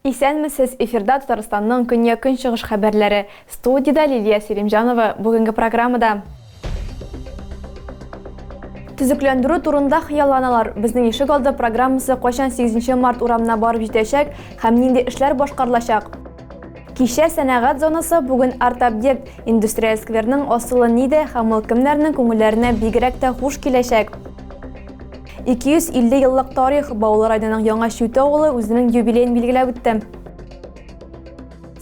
Исәнмесез, эфирда Татарстанның көньяк-көнчыгыш хәбәрләре. Студиядә Лилия Селимҗанова. Бүгенге программада Төзекләндерү турында хыялланалар. Безнең ишек алды программасы кайчан 8 март урамына барып җитәчәк һәм нинди эшләр башкарылачак? Кичә сәнәгать зонасы, бүген арт-объект, индустриаль скверның асылы нидә һәм ул кемнәрнең күңелләренә бигрәк тә хуш киләчәк? 250 еллык тарих, Баулы районының Яңа Чүте авылы үзенең юбилеен билгеләп үтте.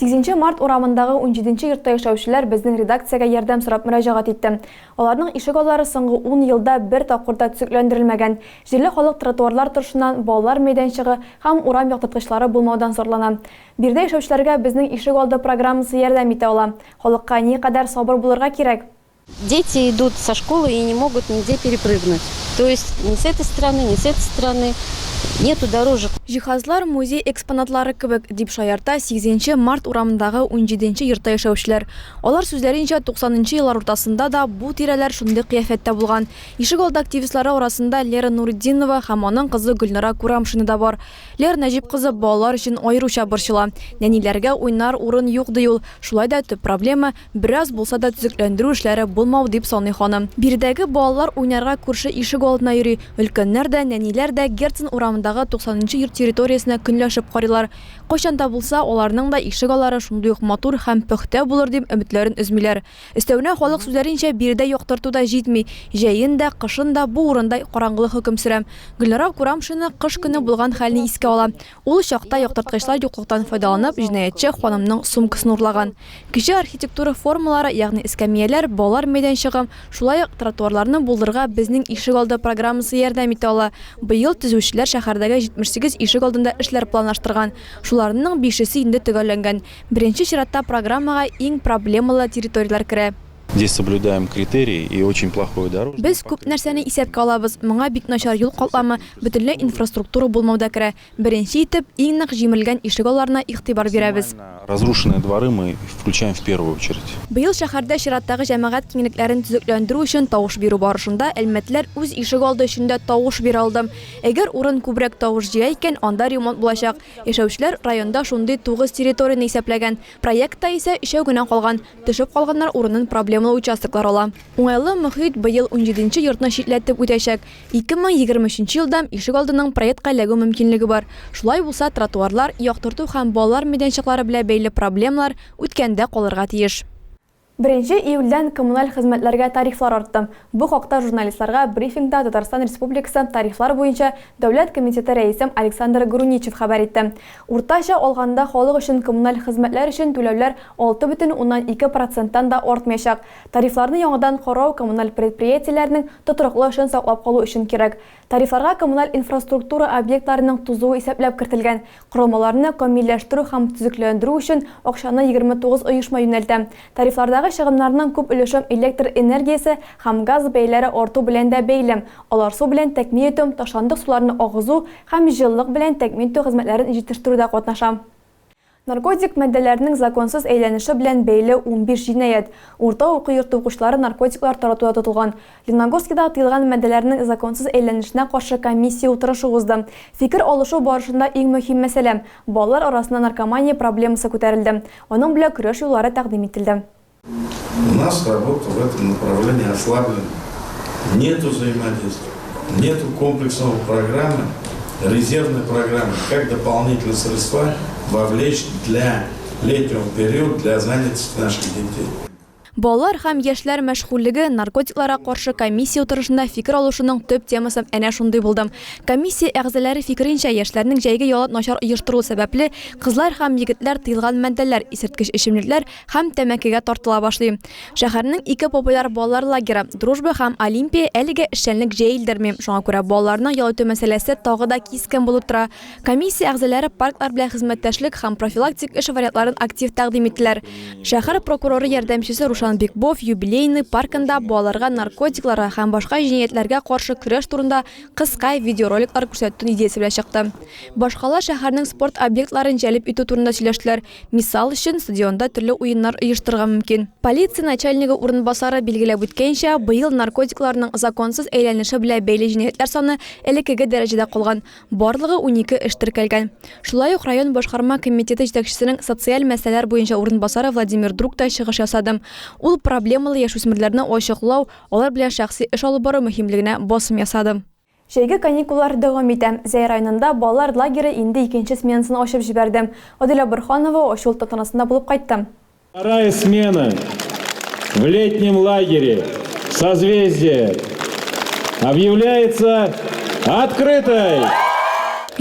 8 март урамындагы 17 йортта яшәүчеләр безнең редакциягә ярдәм сорап мөрәҗәгать итте. Аларның ишек аллары соңгы ун елда бер тапкыр да төзекләндерелмәгән. Җирле халык тротуарлар торышыннан, балалар мәйданчыгы һәм урам яктырткычлары булмаудан зарлана. Биредә яшәүчеләргә Безнең ишек алды программасы ярдәм итә ала. Халыкка никадәр сабыр булырга кирәк? Дети идут со школы и не могут нигде перепрыгнуть. То есть ни с этой стороны, ни с этой стороны нету дорожек. Җиһазлар музей экспонатлары кебек, дип шаярта сигезенче Март урамындагы унҗиденче йортта яшәүчеләр. Алар сүзләренчә, туксанынчы еллар уртасында да бу тирәләр шундый кыяфәттә булган. Ишегалды активистлары арасында Лера Нуретдинова һәм аның кызы Гөлнара Курамшина да бар. Лера Нәҗип кызы балалар өчен аеруча борчыла. Нәниләргә уйнар урын юк, ди ул. Шулай да төп проблема, бераз булса да төзекләндерү эшләре булмау, дип саный ханым. Биредәге балалар уйнарга күрше ишек алдына йөри. Өлкәннәр дә, нәниләр дә Герцен урамындагы 90 нчы йорт территориясенә көнләшеп карыйлар. Кайчан да булса, аларның да ишек аллары шундый ук матур һәм пөхтә булыр дип өметләрен өзмиләр. Өстәвенә, халык сүзләренчә, биредә яктырту да җитми. Җәен дә, кышын да бу урында караңгылык хөкем сөрә. Гөлнара Курамшина кыш көне булган хәлне искә ала. Ул чакта яктырткычлар юклыктан файдаланып, җинаятьче ханымның сумкасын урлаган. Кече архитектура формалары, ягъни эскәмияләр, балалар мәйданчыгы, шулай ук тротуарларны булдырырга Безнең ишегалды программасы ярдәм итә ала. Быел төзүчеләр шәһәрдәге 78 ишек алдында эшләр планлаштырган. Шуларның бишесе инде төгәлләнгән. Беренче чиратта программага иң проблемалы территорияләр керә. Здесь соблюдаем критерии и очень плохое дорожное Без күп нәрсәне исәпкә алабыз. Моңа бик начар юл катламы, бөтенләй инфраструктура булмау да керә. Беренче итеп, иң нык җимерелгән ишегалларына игътибар бирәбез. Разрушенные дворы мы включаем в первую очередь. Быел шәһәрдә чираттагы җәмәгать киңлекләрен төзекләндерү өчен тавыш бирү барышында әлмәтлеләр үз ишегалды өчен дә тавыш бирә алды. Әгәр урын күбрәк тавыш җыя икән, анда ремонт булачак. Яшәүчеләр районда шундый тугыз территорияне исәпләгән. Проектта исә өчәү генә калган. Төшеп калганнар урынын проблемалы участоклар ала. Уңайлы мохит быел унҗиденче йортны читләтеп үтәчәк. 2023 елда ишегалдының проектка эләгү мөмкинлеге бар. Шулай булса, тротуарлар, яктырту һәм балалар мәйданчыклары белән бәйле проблемалар үткәндә калырга тиеш. Беренче июльдән коммуналь хезмәтләргә тарифлар артты. Бу хакта журналистларга брифингта Татарстан Республикасы Тарифлар буенча дәүләт комитеты рәисе Александр Груничев хәбәр итте. Уртача алганда, халык өчен коммуналь хезмәтләр өчен түләүләр 6,2 проценттан да артмаячак. Тарифларны яңадан карау коммуналь предприятиеләрнең тотрыклы эшен саклап калу өчен кирәк. Тарифларга коммуналь инфраструктура объектларының тузуы исәпләп кертелгән. Корылмаларны камилләштерү һәм төзекләндерү өчен акчаны 29 оешма юнәлтә. Тарифлардагы чыгымнарның күп өлеше электр энергиясе һәм газ бәяләре арту белән дә бәйле. Алар су белән тәэмин итү, ташландык суларны агызу һәм җылылык белән тәэмин итү хезмәтләрен җитештерүдә катнаша. Наркотик матдәләрнең законсыз әйләнеше белән бәйле 15 җинаять. Урта уку йорты укучылары наркотиклар таратуда тотылган. Лениногорскида тыелган матдәләрнең законсыз әйләнешенә каршы комиссия утырышы узды. Фикер алышу барышында иң мөһим мәсьәлә, балалар арасында наркомания проблемасы күтәрелде. Аның белән көрәш юллары тәкъдим ителде. У нас работа в этом направлении ослаблена. Нету взаимодействия, нету комплексного программы, резервной программы, как дополнительные средства вовлечь для летнего периода, для занятости наших детей. Балалар һәм яшьләр мәшгульлеге, наркотикларга каршы комиссия утырышында фикер алышуның төп темасы әнә шундый булды. Комиссия әгъзалары фикеренчә, яшьләрнең җәйге ялы начар оештырылу сәбәпле, кызлар һәм егетләр тыелган матдәләр, исерткеч эчемлекләр һәм тәмәкегә тартыла башлый. Шәһәрнең ике популяр балалар лагеры, Дружба һәм Олимпия әлегә эшчәнлек җәелдерми. Шуңа күрә балаларның ял итү мәсьәләсе тагы да кискен булып тора. Комиссия әгъзалары парклар белән хезмәттәшлек һәм профилактик эш вариантларын актив тәкъдим иттеләр. Шәһәр прокуроры ярдәмчесе Рушан. Руслан Бикбов Юбилейный паркында балаларга наркотикларга һәм башка җинаятьләргә каршы көрәш турында кыска видеороликлар күрсәтү идеясе белән чыкты. Башкалар шәһәрнең спорт объектларын җәлеп итү турында сөйләштеләр. Мисал өчен, стадионда төрле уеннар оештырырга мөмкин. Полиция начальнигы урынбасары билгеләп үткәнчә, быел наркотикларның законсыз әйләнеше белән бәйле җинаятьләр саны элеккеге дәрәҗәдә калган. Барлыгы 12 эш теркәлгән. Шулай ук район башкарма комитеты җитәкчесенең социаль мәсьәләләр буенча урынбасары Владимир Друк та чыгыш ясады. Ул проблемалы яшүсмерләрне ачыклау, алар белән шәхси эш алып бару мөһимлегенә басым ясады. Җәйге каникуллар дәвам итә. Зәй районында балалар лагере инде икенче сменасын ачып җибәрде. Аделя Борһанова ачылу тантанасында булып кайтты. Вторая смена в летнем лагере Созвездие объявляется открытой!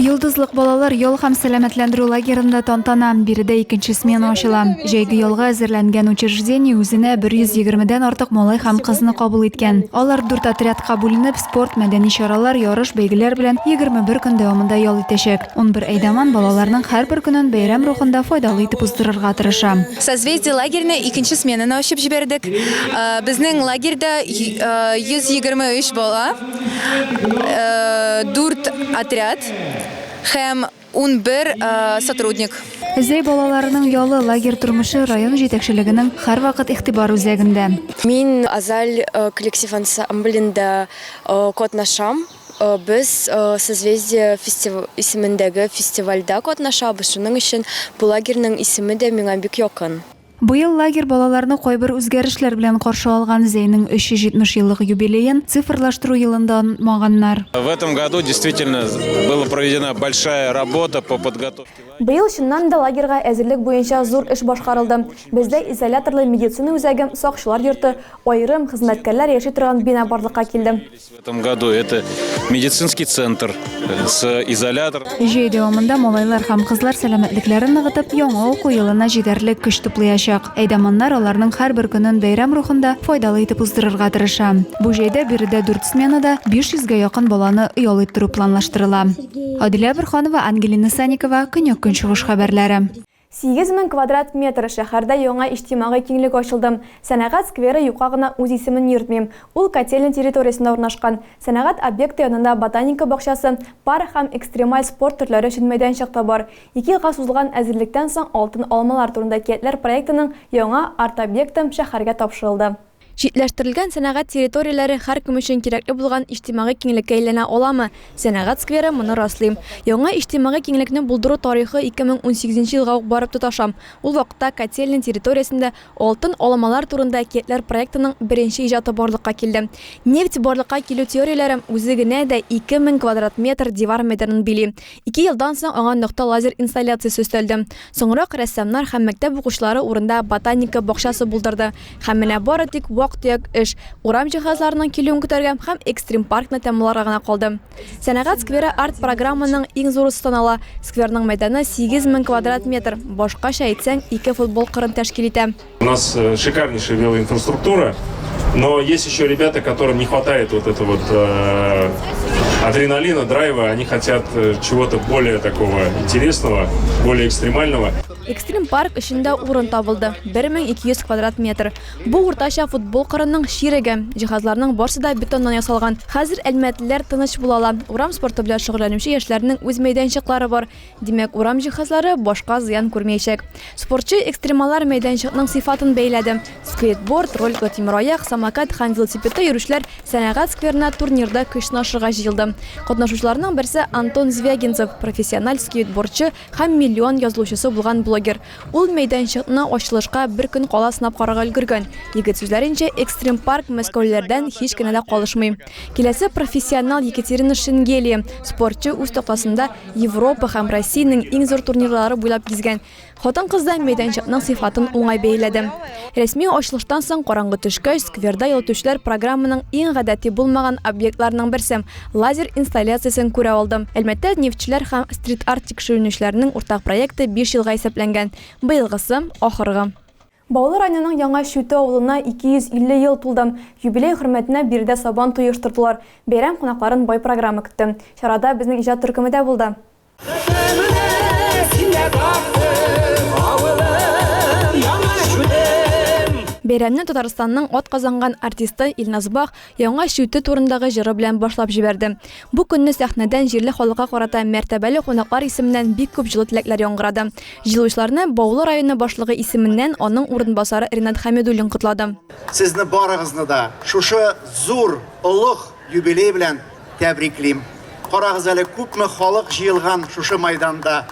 Йолдызлык балалар ял һәм сәламәтләндерү лагерында тантана. Биредә икенче смена ачыла. Җәйге ялга әзерләнгән учреждение үзенә 120 дән артык малай һәм кызны кабул иткән. Алар дүрт отрядка бүленеп, спорт, мәдәни чаралар, ярыш, бәйгеләр белән 21 көн дәвамында ял итәчәк. 11 әйдаман балаларның һәрбер көнен бәйрәм рухында файдалы итеп уздырырга тырыша. Созвездие лагерена икенче сменаны ачып җибәрдек. Безнең лагерьда 123 бала, 4 отряд һәм 11 сотрудник. Зәй балаларының ялы, лагерь тормышы район җитәкчелегенең һәрвакыт игътибар үзәгендә. Мин Азаль коллектив ансамблендә катнашам. Без Созвездие исемендәге фестивальдә катнашабыз, шуның өчен бу лагерьның исеме дә миңа бик якын. Быел лагерь балаларны кайбер үзгәрешләр белән каршы алган. Зәйнең 370 еллык юбилеен цифрлаштыру елында онытмаганнар. В этом году действительно была проведена большая работа по подготовке. Быел чыннан да лагерьга әзерлек буенча зур эш башкарылды. Бездә изоляторлы медицина үзәге, сакчылар йорты, аерым хезмәткәрләр яши торган бина барлыкка килде. В этом году это медицинский центр с изолятором. Җәй дәвамында малайлар һәм кызлар сәламәтлекләрен ныгытып, яңа уку елына җитәрлек көч туплыячак. Әйдаманнар аларның һәрбер көнен бәйрәм рухында файдалы итеп уздырырга тырыша. Бу җәйдә биредә дүрт сменада 500 гә якын баланы ял иттерү планлаштырыла. Адилә Борһанова, Ангелина Саникова, Көньяк-Көнчыгыш хәбәрләре. 8000 квадрат метр шәһәрдә яңа иҗтимагый киңлек ачылды. Сәнәгать скверы юка гына үз исемен йөртми. Ул котельный территориясендә урнашкан. Сәнәгать объекты янында ботаника бакчасы, парк һәм экстремаль спорт төрләре өчен мәйданчык та бар. Ике елга сузылган әзерлектән соң Алтын алмалар турында әкиятләр проектының яңа арт-объекты шәһәргә тапшырылды. Читләштерелгән сәнәгать территорияләре һәркем өчен кирәкле булган иҗтимагый киңлеккә әйләнә аламы? Сәнәгать скверы моны раслый. Яңа иҗтимагый киңлекне булдыру тарихы 2018 елга ук барып тоташа. Ул вакытта котельный территориясендә Алтын аламалар турында әкиятләр проектының беренче иҗаты барлыкка килде. Нефть барлыкка килү теорияләре үзе генә дә 2000 квадрат метр дивар мәйданын били. Ике елдан соң аңа нокта лазер инсталляциясе өстәлде. Соңрак рәссамнар һәм мәктәп укучылары урында ботаника бакчасы булдырды. Һәм менә бары тик вак-төяк эш, урам җиһазларының килүен көтәргә һәм экстрим-паркны тәмамларга гына калды. Сәнәгать скверы арт-программаның иң зурысы санала. Скверның мәйданы 8000 квадрат метр, башкача әйтсәң, ике футбол кырын тәшкил итә. У нас э, шикарнейшая велоинфраструктура, но есть еще ребята, которым не хватает вот этого вот э, адреналина, драйва, они хотят э, чего-то более такого интересного, более экстремального. Экстрим парк эчендә урын табылды. 1200 квадрат метр. Бу уртача футбол кырының чиреге. Җиһазларның барсы да бетоннан ясалган. Хәзер әлмәтлеләр тыныч була ала. Урам спорты белән шөгыльләнүче яшьләрнең үз мәйданчыклары бар. Димәк, урам җиһазлары башка зыян күрмәячәк. Спортчы экстремалар мәйданчыкның сыйфатын бәяләде. Скейтборд, роликлы тимераяк, самокат һәм велосипедта йөрүчеләр сәнәгать скверына турнирда көч сынашырга җыелды. Катнашучыларның берсе Антон Звягинцев, профессиональ скейтбордчы һәм миллион язылучысы булган блогер. Ул мәйданчыкны ачылышка бер көн кала сынап карарга өлгергән. Егет сүзләренчә, экстрим-парк мәскәүлеләрдән һич кенә дә калышмый. Киләсе профессионал Екатерина Шенгелия, спортчы үз тактасында Европа һәм Россиянең иң зур турнирлары буйлап гизгән. Хатын-кыз да мәйданчыкның сыйфатын уңай бәяләде. Рәсми ачылыштан соң караңгы төшкәч, скверда ял итүчеләр программаның иң гадәти булмаган объектларының берсе, лазер инсталляциясен күрә алды. Әлмәттә нефтьчеләр һәм стрит-арт тикшеренүчеләренең уртак проекты биш елга исәпләнгән. Быелгысы, ахыргы. Баулы районының Яңа Чүте авылына 250 ел тулды. Юбилей хөрмәтенә биредә Сабан туе оештырдылар. Бәйрәм кунакларын бай программа көтте. Чарада безнең иҗат төркеме дә булды. Бәйрәмне Татарстанның атказанган артисты Илназ Бах Яңа Чүте турындагы җыры белән башлап җибәрде. Бу көнне сәхнәдән җирле халыкка карата мәртәбәле кунаклар исеменнән бик күп җылы теләкләр яңгырады. Җыелучыларны Баулы районы башлыгы исеменнән аның урынбасары Ринат Хәмидуллин котлады. Сезне барыгызны да шушы зур, олуг юбилей белән тәбриклим. Карагыз әле, күпме халык җыелган шушы майданда.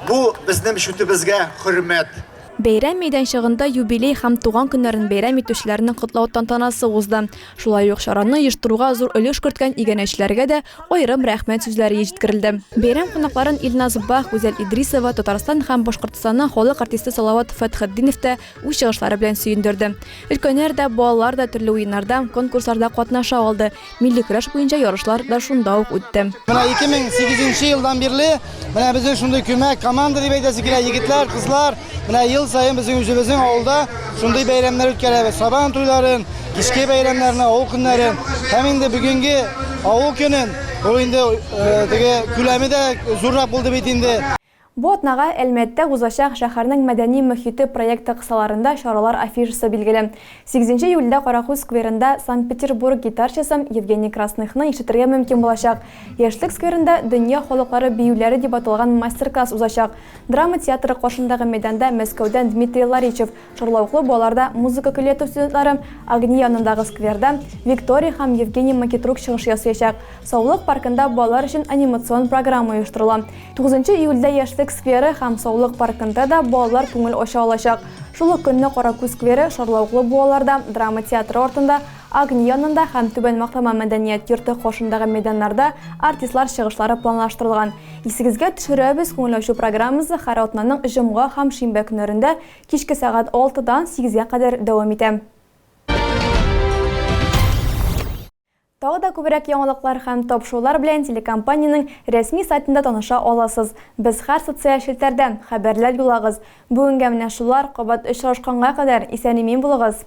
Бу, безнең Чүтебезгә хөрмәт. Бәйрәм мәйданчыгында юбилей һәм туган көннәрен бәйрәм итүчеләрне котлау тантанасы узды. Шулай ук чараны оештыруга зур өлеш керткән иганәчеләргә дә аерым рәхмәт сүзләре җиткерелде. Бәйрәм кунакларын Илназ Бах, Гүзәл Идрисова, Татарстан һәм Башкортстанның халык артисты Салават Фәтхетдинов та үз чыгышлары белән сөендерде. Өлкәннәр дә, балалар да төрле уеннарда, конкурсларда катнаша алды. Милли көрәш буенча ярышлар да шунда ук үтте. Менә 2008 елдан бирле менә безнең шундый күмәк команда дип әйтәсе килә, егетләр, кызлар, менә ел саен безнең үзебезнең авылда шундый бәйрәмнәр үткәрәбез. Сабан туйларын, кичке бәйрәмнәрне, авыл көннәрен һәм инде бүгенге авыл көнен, ул инде теге күләме дә зуррак булды бит инде. Бу атнага Әлмәттә узачак Шәһәрнең мәдәни мохите проекты кысаларында чаралар афишасы билгеле. Сигезенче июльдә Каракүз скверында Санкт-Петербург гитарчысы Евгений Красныхны ишетергә мөмкин булачак. Яшьлек скверында Дөнья халыклары биюләре дип аталган мастер-класс узачак. Драма театры каршындагы мәйданда Мәскәүдән Дмитрий Ларичев, Шарлавыклы буаларда музыка көллияте студентлары, Огни янындагы скверда Виктория һәм Евгений Макитрук чыгыш ясыячак. Саулык паркында балалар өчен анимацион программа оештырыла. 9 июльдә Яшьлек скверы һәм Саулык паркында да балалар күңел ача алачак. Шул ук көнне Каракүз скверы, Шарлавыклы буаларда, драма театры артында, Огни янында һәм Түбән Мактама мәдәният йорты каршындагы мәйданнарда артистлар чыгышлары планлаштырылган. Исегезгә төшерәбез, күңел ачу программасы һәр атнаның җомга һәм шимбә көннәрендә кичке сәгать алтыдан сигезгә кадәр дәвам итә. Тагы да күбрәк яңалыклар һәм тапшырулар белән телекомпаниянең рәсми сайтында таныша аласыз. Без һәр социаль челтәрдә, хәбәрләр юллагыз. Бүгенгә менә шулар, кабат очрашканга кадәр исән-имин булыгыз!